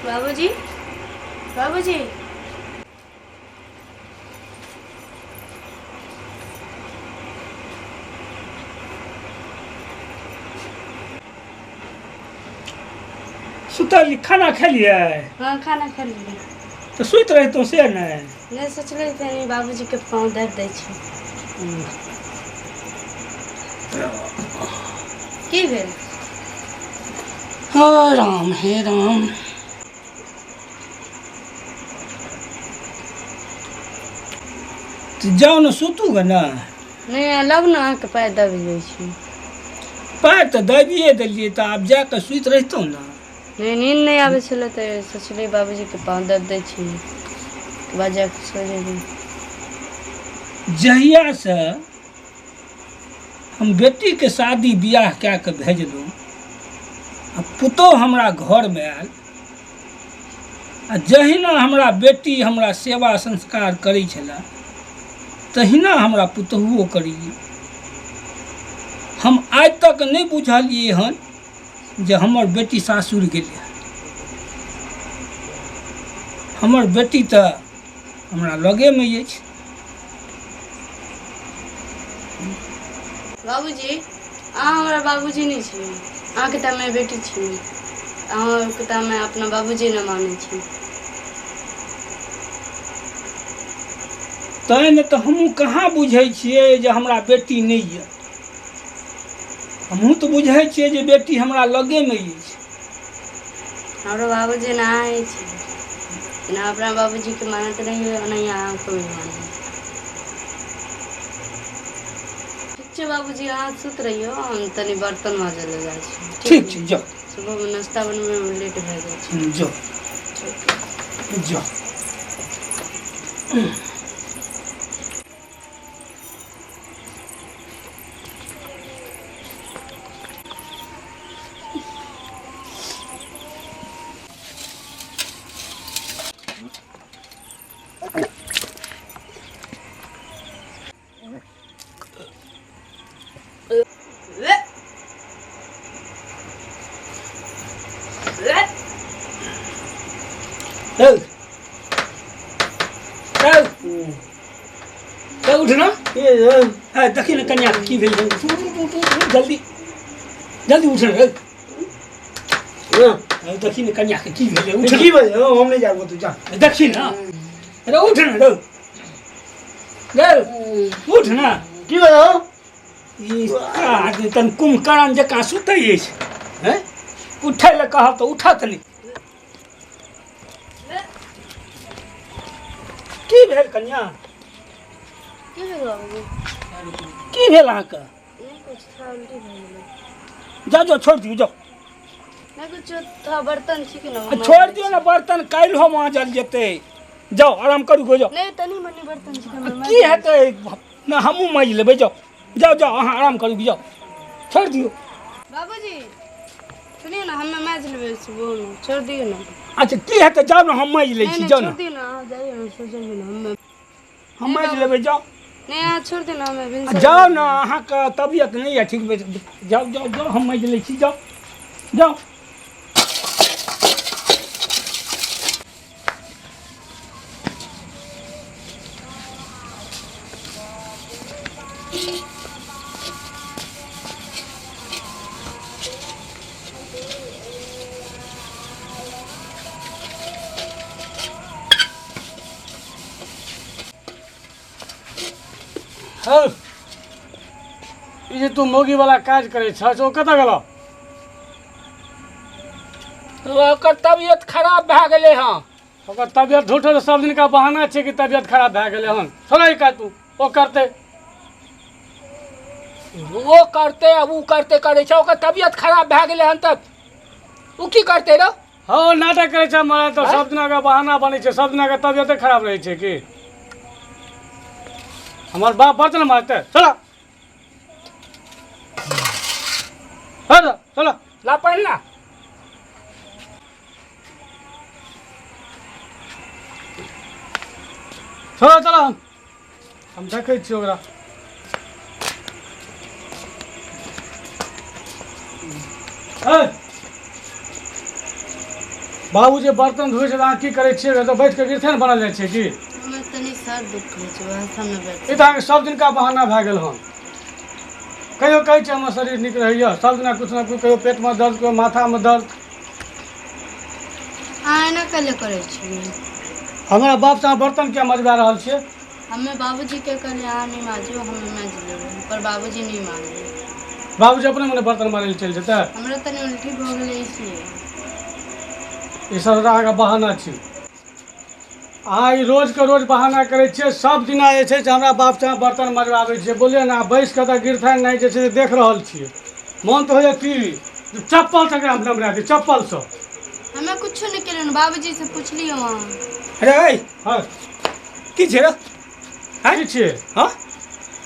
बाबूजी, बाबूजी। सुतल खाना खेलियै? हाँ, खाना खेलियै। तऽ सुति रहितहुँ से नहि? नहि, सोचलियै तनी बाबूजीके पाँव दाबि दै छी। की भेल? हे राम, हे राम। तऽ जाउ ने, सुतू गे ने। नहि, लग ने, अहाँके पाइ दबि जाइ छी। पाइ तऽ दाबिए देलियै, तऽ आब जा कऽ सुति रहितहुँ ने। नहि, नींद नहि आबै छलै तऽ सोचलियै बाबूजीके पाँव दाबि दै छी, ओकर बाद जा कऽ सो जेबै। जहियासँ हम बेटीके शादी बियाह कए कऽ भेजलहुँ आ पुतोहु हमरा घरमे आयल, आ जहिना हमरा बेटी हमरा सेवा संस्कार करै छलए, तहिना हमरा पुतोहुओ करैए। हम आइ तक नहि बुझलियै हन जे हमर बेटी सासुर गेलै। हमर बेटी तऽ हमरा लगेमे अछि। बाबूजी, अहाँ हमरा बाबूजी नहि छी। अहाँके तऽ हमे बेटी छी। अहाँके तऽ हमे अपना बाबूजी नहि मानै छी। तैँ ने तऽ हमहूँ कहाँ बुझै छियै जे हमरा बेटी नहि यऽ। हमहूँ तऽ बुझै छियै जे बेटी हमरा लगेमे अछि। हमरो बाबूजी ना अछि। ना अपना बाबूजीके मानैत रहियै, ओनाहिए अहाँके भी मानै। ठीक छै बाबूजी, अहाँ सुति रहियौ, हम तनी बर्तन माजै लए जाइ छी। ठीक छै, जाउ। सुबहमे नाश्ता बनबैमे लेट भए जाइ छै। जाउ, जाउ। चल चल चल, उठ ना। है, देखी ने कन्या के की भेल। उठ उठ उठ उठ उठ, जल्दी जल्दी उठ रे। है, देखी ने कन्या के की भेल, उठ। की भेल? हम नहि जाबो, तू जा। देखी ना रे, उठ ना रे, रे उठ ना। की भेल? ई आदमी तन कुम्भकर्ण जकाँ सुतै अछि। हैं, उठै लए कहब तऽ उठत नहि। की भेल कन्या? की भेल बाबूजी? की भेल अहाँके? नहि कुछ, थोड़ा उल्टी भए गेलै। जाउ जाउ, छोड़ि दियौ, जाउ। नहि कुछ, थोड़ा बर्तन छी कि आ ने। छोड़ि दियौ ने, बर्तन काल्हि हम माँजल जेतै। जाउ, आराम करू गो, जाउ। नहि, तनी मनी बर्तन छी। की हेतै ने, हमहूँ माँजि लेबै। जाउ जाउ जाउ, अहाँ आराम करू, जाउ, छोड़ि दियौ। बाबूजी, सुनियौ ने, हमे माजि लेबै सुबहमे, छोड़ि दियौ ने। अच्छा, की हेतै, जाउ ने, हम माँजि लै नहि छी। नहि जाउ ने। छोड़ि दियौ ने, अहाँ जाइयौ ने, सो जाइयौ ने, हमे हम माँजि लेबै, जाउ। नहि, अहाँ छोड़ि दियौ ने, हमे आ भिनसर। जाउ ने, अहाँके तबियत नहि यऽ ठीक। जाउ जाउ जाउ, हम माँजि लै छी, जाउ जाउ। हौ, ई जे तू मौगी वाला काज करै छह, ओ कतऽ गेलौ? ओकर तबियत खराब भए गेलै हँ। ओकर तबियत झूठो तऽ सब दिनका बहाना छै कि तबियत खराब भए गेलै हन। छोड़ै ई काज तू, ओ करतै। ओ करतै आ ओ करतै करै छै। ओकर तबियत खराब भए गेलै हन तऽ ओ की करतै रौ? हँ, नाटक करै छै महाराज तऽ सब दिना के बहाना बनै छै। सब दिना के तबियते खराब रहै छै की हमर बाप बर्तन मारतै? चलो चलो चलो। ला पानि ला। चलो चलो, हम देखै छियै ओकरा। ए, बाबू जे बर्तन धोइ छै तऽ अहाँ की करै छियै? एतऽ बैठ कऽ गिरथे ने बनल जाइ छै की? हमर तनी सर दुखै छै, वएह से हम नहि बैठ। ई तऽ अहाँके सब दिनका बहाना भए गेल हन। कहियो कहै छै हमर शरीर नीक रहैए, सब दिना किछु ने किछु, कहियो पेटमे दर्द, कहियो माथामे दर्द। अहाँ एना कैले करै छियै? हमरा बापसँ अहाँ बर्तन किया मजबा रहल छियै? हमे बाबूजीके कहलियै अहाँ नहि माजू, हमे माजि लेबै, पर बाबूजी नहि मानलै। बाबूजी अपने मने बर्तन मारै लए चलि जेतै? हमरा तनी उल्टी भऽ गेलै इसलिए। ई सब अहाँके बहाना छी। अहाँ ई रोजके रोज बहाना करै छियै। सब दिना जे छै से हमरा बापसँ अहाँ बर्तन मजबाबै छियै। बोलियै ने, अहाँ बैस कऽ तऽ गिरथाइन नहि जे छै से देख रहल छियै। मोन तऽ होइए कि चप्पलसँ एकरा हम लमरा दी, चप्पलसँ। हमे कुछो नहि केलहुँ, बाबूजी से पुछलियै अहाँ। अरे हँ, की छै रे? की छियै? हँ,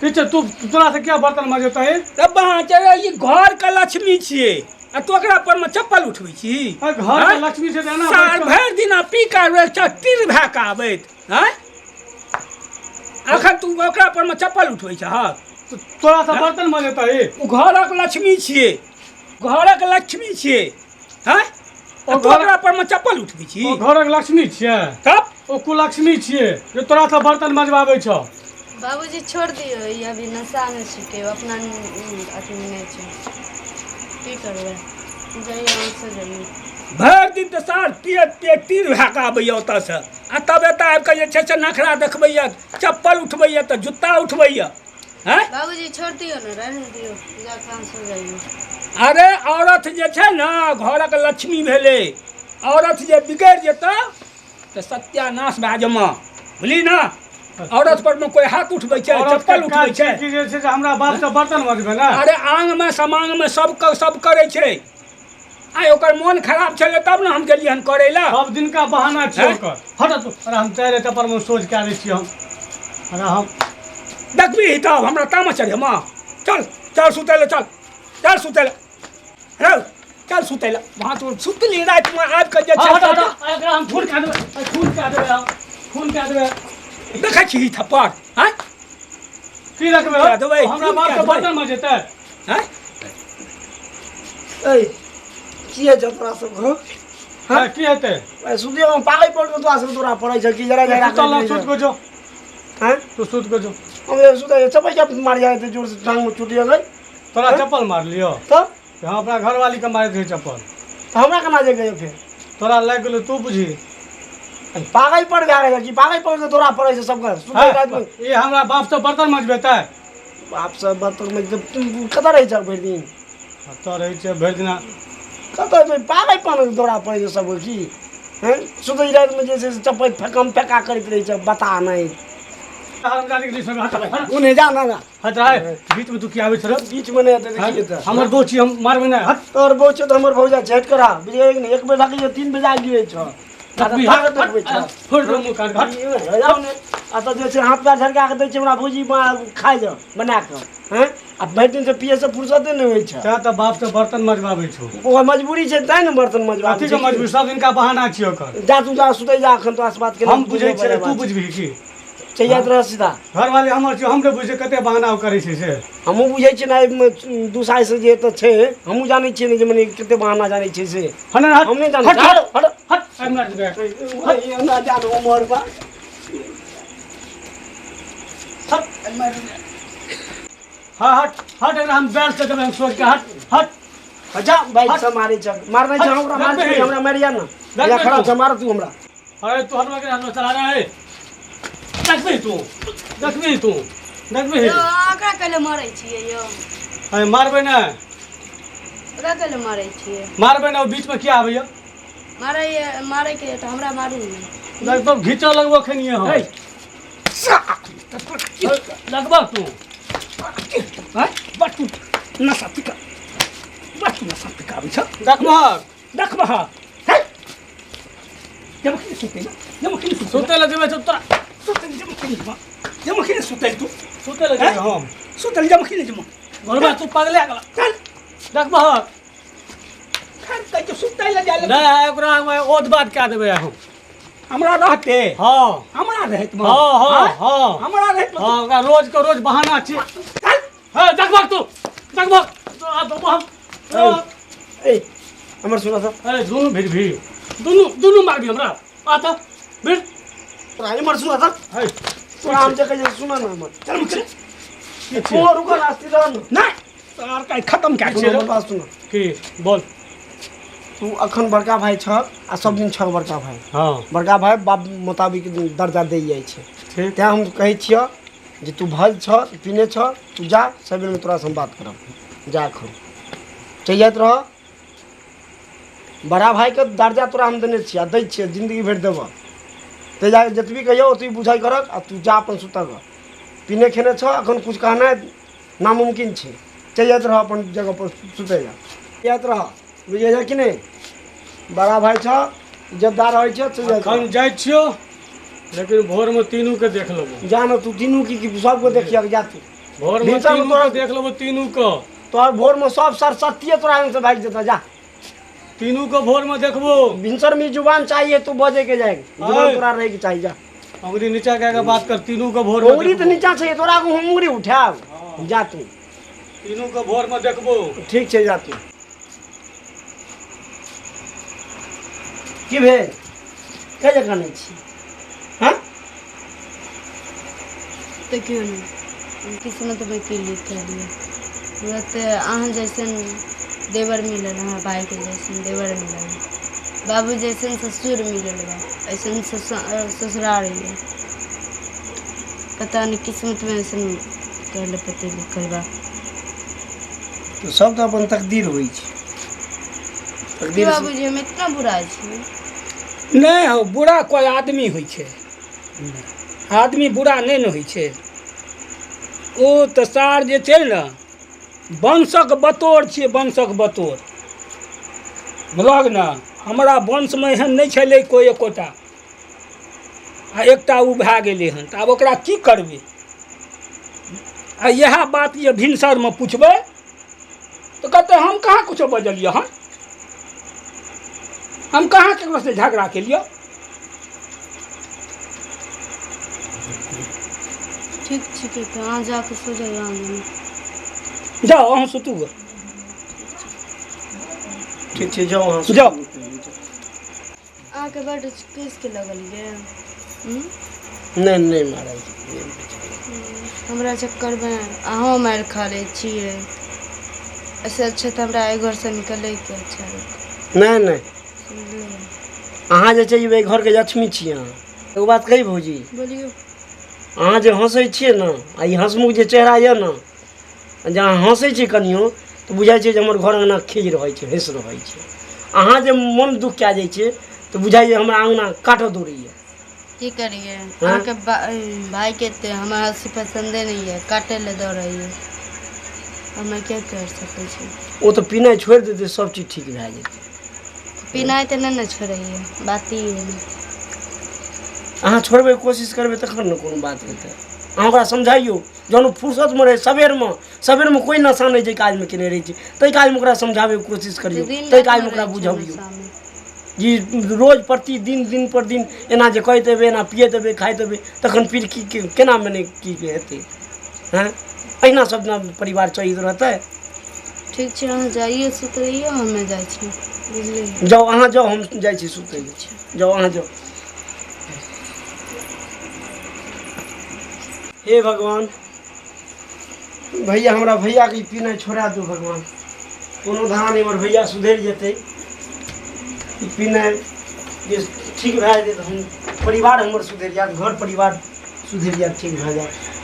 की छै? तू तोरासँ किया बर्तन मजेतै? तब अहाँ चल, ई घर के लक्ष्मी छियै आ तू ओकरा पर में चप्पल उठबै छी? घर के लक्ष्मी छै तऽ एना साल भरि दिना पी कऽ तिर भए कऽ आबैत। आँय, अखन तू ओकरा पर में चप्पल उठबै छहक? तोरासँ बर्तन मजेतै? ओ घरक लक्ष्मी छियै, घरक लक्ष्मी छियै। हँ, ओ तू ओकरा पर में चप्पल उठबै छी? ओ घरक लक्ष्मी छियै? तब ओ कुलक्ष्मी छियै जे तोरासँ बर्तन मजबाबै छौ। बाबूजी छोड़ दियौ, ई अभी नशामे छिकै, ओ अपना अथीमे नहि छै। की करबै, जइयौ अहाँ से जइयौ। भरि दिन तऽ सार पियत पियत तीर भए कऽ आबैए ओतऽसँ, आ तब एतऽ आबि कऽ जे छै से नखरा देखबैए, चप्पल उठबैए तऽ जुत्ता उठबैए। हँ बाबूजी, छोड़ दियौ ने, रहने दियौ, जा कहाँ से जइयौ। अरे औरत जे छै ने घरक लक्ष्मी भेलै। औरत जे बिगड़ि जेतौ तऽ सत्यानाश भए जेमा, बुझली ने? औरत पर में कोई हाथ उठबै छै, औरत के चप्पल उठबै काज छै? छै कि जे छै से हमरा बापसँ बर्तन मजबै ने? अरे आंगमे समांगमे सब सब करै छै। आइ ओकर मोन खराब छलै तब ने हम गेलियै हन करै लए। सब दिनका बहाना छै हैं? ओकर। हट तू। अरे हम चारि चप्पल मे सोझ कए दै छियै हम। अरे हम देखबही तब हमरा तामस चढ़े माँ। चल चल सुतै लए, चल चल सुतै लए रौ, चल सुतै लए। वहाँ तू सुतली रातिमे आबि कऽ जे हँ, छै हट, हट, हट, एकरा हम खून कए देबै, खून कए देबै, हम खून कए देबै। देखै छी थप्पड़? आँय, की रखबै? कए देबै, हमरा खून बाप कए के देबै। बर्तन मजेतै? आँय, ऐ की होइ छौ तोरा सब घर? हँ, की हेतै? सुतियो हम पागल पड़ तोरा सब तोरा पड़ै छै कि जरा जरा। सुतल रह, सुत कऽ जो। हैं? तू सुत कऽ जो। हम सुतै चपै चप मारि जाइ जोर से, टांग में चोट गेलै। तोरा चप्पल मारलियो? तब हम अपना घरवाली के मारैत रही चप्पल। तऽ हमरा केना जे गयो फेर? तोरा लागि गेलो, तू बुझी। पागल पड़ भए गेलै कि पागल पड़ के तोरा पड़ै छै सबके सुतै रातिमे? ई हमरा बाप से बर्तन मजबेतै? बाप सब बर्तन में तू कतऽ रहै छ भरि दिन? कतऽ रहै छै भरि दिना? कतऽ छै? पागल पन दौड़ा पड़ै छै सबके की? हैं, सुतै रातिमे जे छै से चपैत फेकम फेका करैत रहै छै, बता नहि। हरामजादी के दिस हट, हट। ओने जा ना जा। हट रहा बीच में, तू की आबै छ रे? बीचमे नहि हेतै तऽ की हेतै? हमर दोस्त छी, हम मारबै नहि, हट। तोहर बहु छै तऽ हमर भौजा छै, हट करा बुझलियै कि नहि? एक बेर राखै छै, 3 बेर गिरै छौ। देखबी, ताकत हट, देखबै छौ। छोड़ दे मुँह कान, हट। जाउ ने, एतऽ जे छै हाथ पैर झरका कऽ दै छै हमरा भौजी, खाइ जाउ बना कऽ। हैं, आ भरि दिन से पियै से फुर्सते नहि होइ छै। तें तऽ बाप से बर्तन मजबाबै छौ। ओकर मजबूरी छै तैं ने बर्तन मजबा। कथी के मजबूरी? सब दिनका बहाना छियै ओकर। जा तू, जा सुतै जा, एखन तोरा से बात केना। हम बुझै छियै, तू बुझबिही की? चलि रह सीधा। घरवाली हमर छियै, हम नहि बुझै कते बहाना ओ करै छै से। हमहूँ बुझै छियै ने, एहिमे 2 सालसँ जे एतऽ छै, हमहूँ जानै छियै ने जे मने कते बहाना जानै छै से। हट हट। हम नहि जानै। हट। हट हट। हट, एहि मारि देबै। हमरा जान उमर बा। हट, हाँ, हट हट, एकरा हम बैल से देबै, हम सोच के, हट हट। जा भाई, सब मारै छ, मारने छ हमरा, मार। देखबही। हमरा मारिया ना। देखबही या खड़ा तू। छ, मार तू हमरा। अरे तू हटवा के हटवा चला रहा है। देखबही तू, देखबही तू, देखबही। यौ, अहाँ ओकरा कैले मारै छियै यौ? अरे मारबै ने। ओकरा कैले मारै छियै? मारबै ने, ओ बीच में किया आबैया? मारै मारैके तऽ हमरा मारू ने। लगभग घीचऽ लगबो खनिए हम। ऐ, लगभग तू आँय, बड़ तू नशा पिका, बड़ तू नशा पिकाबै छ। देखबहक। देखबह हे, जब खिन सुतै ना, जब खिन सुतै। सुतै लए जेबै तऽ तोरा सुतै जब खिन, जब खिन सुतै तू। सुतै लए जेबै हम? सुतल जब खिन जब। घरबा तू पगले गेला। चल। देखबहक। खैर कहै छै सुतै लए जाइ लए। नहि, ओकरा हम ओत बात कए देबै हम। हमरा रहते? हाँ। हमरा रहत? हाँ हाँ हाँ। हमरा रहत? हाँ, ओकरा रोज के रोज बहाना छी। चल। हे, देखबहक तू, देखबहक तोरा देबो हम। ए हमर सुन तऽ। अरे दुनू भीड़ भीड़। दुनू दुनू मारबी हमरा आ तऽ बैठ तोरा इमहर सुन तऽ है तोरा हम जे कहै छियौ सुन ने हमर चल चल की तू छियै? रुक रास्ते रह ने नहि तोरा आर खत्म कए सुन छै हमर बात सुन की बोल तू अखन बड़का भाई छह आ सब दिन छह बड़का भाई हाँ बड़का भाई बाप मुताबिक दर्जा दै जाइ छै ठीक तेँ हम कहै छियह जे तू भल छह पीने छह तू जा सबेरमे तोरासँ हम बात करब जा एखन चलि जाइत रह बड़ा भाईके दर्जा तोरा हम देने छियै आ दै छियै जिन्दगी भरि देबह ताहि जा जतबी कहियौ ओतबी बुझाइ करक आ तू जा अपन सुतऽ पीने खेने छह एखन किछु कहनाइ नामुमकिन छै चलि जाइत रह अपन जगहपर सुतै लए जाइत रह बुझि गेलियै कि नहि बड़ा भाई छह इज्जतदार होइ छै चलि जाइत एखन रह। जाइ छियौ लेकिन भोरमे तीनू के देख लेबो जा ने तू तीनू की की सबके देखियक जा तू भोरमे भिनसरमे तीनू तोरा के देख लेबो तीनू के तोहर भोरमे सब सरस्वतीये तोरा आंगन से भागि जेतऽ जा तीनू के भोरमे देखबो भिनसर में जुबान चाहिए तू बजे के जाए जुबान आय। तोरा रहे के चाहिए जा अंगुरी नीचा कए के बात कर तीनू के भोरमे उंगली तो देखबो। नीचा छै तोरा आगू हम उंगली उठायब जा तू तीनू के भोरमे देखबो ठीक छै जा तू की भेल के जगह नहि छी हँ देखियौ ने हम किस्मतमे की लिखल यऽ हमरा तऽ अहाँ जैसन देवर मिलल हमरा भाइके जैसन देवर मिलल बाबू जैसन ससुर मिलल बा ऐसन ससुरार यऽ पता नहीं किस्मतमे ऐसन कहले पति लिखल बा तऽ सब तऽ अपन तकदीर होइ छै की तकदीर बाबूजी हम इतना बुरा छी नहि हौ बुरा कोइ आदमी होइ छै आदमी बुरा नहि ने होइ छै ओ तऽ सार जे छै ने वंशक बतोर छियै वंशक बतोर बुझलक ने हमरा वंशमे एहन नहि छलै कोइ एकोटा आ एकटा ओ भए गेलै हन तऽ आब ओकरा की करबै आ इएह बात जे भिनसरमे पुछबै तऽ कहतै हम कहाँ कुछो बजलियै हन हम कहाँ ककरोसँ झगड़ा केलियै ठीक छिकै तऽ अहाँ जाकऽ सो जाइए आङ्गनमे जाउ अहाँ सुतू गऽ ठीक छै जाउ अहाँ जाउ। अहाँके बड्ड कसके लगल गे हूँ? नहि नहि महाराज हमरा चक्करमे अहूँ मारि खा लै छियै ऐसे अच्छा तऽ हमरा एहि घरसँ निकलैके अच्छा रहत नहि नहि समझलियै अहाँ जे छै एहि घरके लक्ष्मी छी अहाँ एगो बात कही भौजी बोलियौ अहाँ जे हँसै छियै ने आ ई हँसमुख जे चेहरा यऽ ने जे अहाँ हँसै छियै कनियो तऽ बुझाइ छै जे हमर घर अङ्गना खीज रहै छै हँसि रहै छै अहाँ जे मन दुख कए जाइ छियै तऽ बुझाइए हमरा अङ्गना काटऽ दौड़ैए की करियै अहाँके भाइके एते हमर हँसी पसन्दे नहि यऽ काटै लए दौड़ैए हमे क्या कर सकै छी ओ तऽ पीनाइ छोड़ि देतै सब चीज ठीक भए जेतै पीनाइ तऽ नहि ने छोड़ैए बात ई है ने अहाँ छोड़बै कोशिश करबै तखन ने कोनो बात हेतै अहाँ ओकरा समझाइयौ जहन ओ फुर्सतमे रहै सबेरमे सबेरमे कोइ नशा नहि जाहि काजमे केने रहै छै ताहि काजमे ओकरा समझाबैके कोशिश करियौ दिन ताहि रातिमे काजमे ओकरा रहै छै बुझबियौ नशामे। जी रोज प्रतिदिन दिन पर दिन एना जे कहैत हेबै एना पियैत हेबै खाइत हेबै तखन फिर की केना मने की हेतै हँ एहिना सब ने परिवार चलैत रहतै ठीक छै अहाँ जाइए सुत रहियौ हमे जाइ छी बुझलियै जाउ अहाँ जाउ हम जाइ छी सुतै लए जाउ अहाँ जाउ हे भगवान भैया हमरा भैयाके ई पीनाइ छोड़ा दू भगवान कोनो धान हमर भैया सुधरि जेतै ई पीनाइ जे ठीक भए जेतै तऽ हम परिवार हमर सुधरि जायत घर परिवार सुधरि जायत ठीक भए जायत